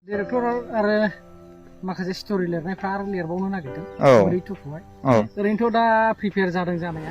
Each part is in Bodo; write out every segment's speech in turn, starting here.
डिरेक्टर आरो माखासे स्टोरी लिरनायफ्रा आरो लिरबावनो नागिरदों मोदै टुखौहाय ओरैनोथ' दा प्रिपेयार जादों जानाया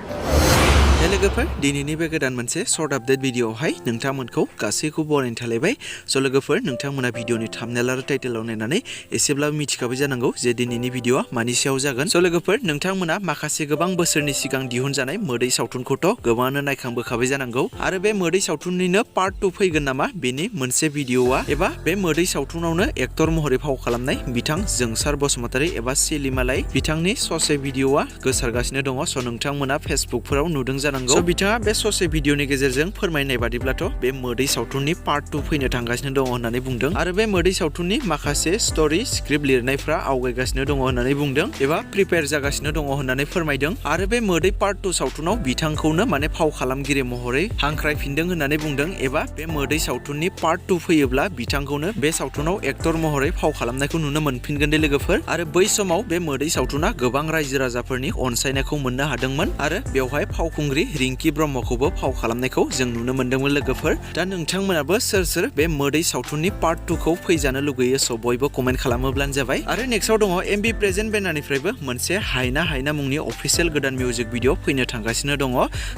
लोगोफोर दिनैनि बे गोदान मोनसे सर्ट आपडेट भिडिअआवहाय नोंथांमोनखौ गासैखौबो बरायनो थालायबाय स' लोगोफोर नोंथांमोना भिडिअनि थाम्बनेल आरो टाइटेलाव नायनानै एसेब्लाबो मिथिखाबाय जानांगौ जे दिनैनि भिडिअआ मानि सायाव जागोन स' लोगोफोर नोंथांमोना माखासे गोबां बोसोरनि सिगां दिहुनजानाय मोदै सावथुनखौथ' गोबाङानो नायखांबोखाबाय जानांगौ आरो बे मोदै सावथुननिनो पार्ट 2 फैगोन नामा बेनि मोनसे भिडिअआ एबा बे मोदै सावथुनावनो एक्टर महरै फाव खालामनाय बिथां जोंसार बसुमतारी एबा सिलिमालाय बिथांनि ससे भिडिअआ गोसारगासिनो दङ स' नोंथांमोना फेसबुकफोराव नुदों स' बिथाङा बे ससे भिडिअनि गेजेरजों फोरमायनाय बादिब्लाथ' बे मोदै सावथुननि पार्ट 2 फैनो थांगासिनो दङ होननानै बुंदों आरो बे मोदै सावथुननि माखासे स्टोरी स्क्रिप्ट लिरनायफ्रा आवगायगासिनो दङ होननानै बुंदों एबा प्रिपेयार जागासिनो दङ होननानै फोरमायदों आरो बे मोदै पार्ट 2 सावथुनाव बिथांखौनो माने फाव खालामगिरि महरै हांख्रायफिनदों होननानै बुंदों एबा बे मोदै सावथुननि पार्ट 2 फैयोब्ला बिथांखौनो बे सावथुनाव एक्टर महरै फाव खालामनायखौ नुनो मोनफिनगोन दे लोगोफोर आरो बै समाव बे मोदै सावथुना गोबां रायजो राजाफोरनि अनसायनायखौ मोननो हादोंमोन आरो बेवहाय फावखुंग्रि रिंकि ब्रह्मखौबो फाव खालामनायखौ जों नुनो मोनदोंमोन लोगोफोर दा नोंथांमोनाबो सोर बे मोदै सावथुननि पार्ट 2 खौ फैजानो लुगैयो स' बयबो कमेन्ट खालामोब्लानो जाबाय आरो नेक्स्टआव दङ MB प्रेजेन्ट बेनारनिफ्रायबो मोनसे हायना मुंनि अफिसियेल गोदान मिउजिक भिडिअ फैनो थांगासिनो दङ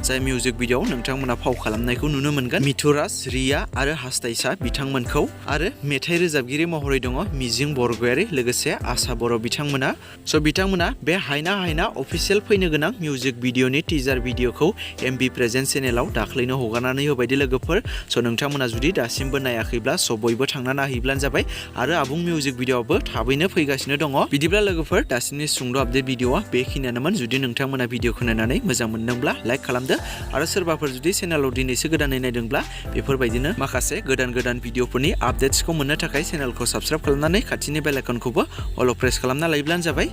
जाय मिउजिक भिडिअआव नोंथांमोना फाव खालामनायखौ नुनो मोनगोन मिथुराज रिया आरो हास्थायसा बिथांमोनखौ आरो मेथाइ रोजाबगिरि महरै दङ मिजिं बरगयारी लोगोसे आशा बर' बिथांमोना स' बिथांमोना बे हायना अफिसियेल फैनो गोनां मिउजिक भिडिअनि टिजार भिडिअखौ MB प्रेजेन्ट चेनेलाव दाख्लैनो हगारनानै होबायदि लोगोफोर स' नोंथांमोना जुदि दासिमबो नायाखैब्ला स' बयबो थांना नायहैब्लानो जाबाय आरो आबुं मिउजिक भिडिअआबो थाबैनो फैगासिनो दङ बिदिब्ला लोगोफोर दासिमनि सुंद' आपडेट भिडिअआ बेखिनियानोमोन जुदि नोंथांमोना भिडिअखौ नायनानै मोजां मोनदोंब्ला लाइक खालामदो आरो सोरबाफोर जुदि चेनेलाव दिनैसो गोदानै नायदोंब्ला बेफोरबायदिनो माखासे गोदान भिडिअफोरनि आपडेट्सखौ मोननो थाखाय चेनेलखौ साबस्क्राइब खालामनानै खाथिनि बेल आइकनखौबो अल प्रेस खालामना लायोब्लानो जाबाय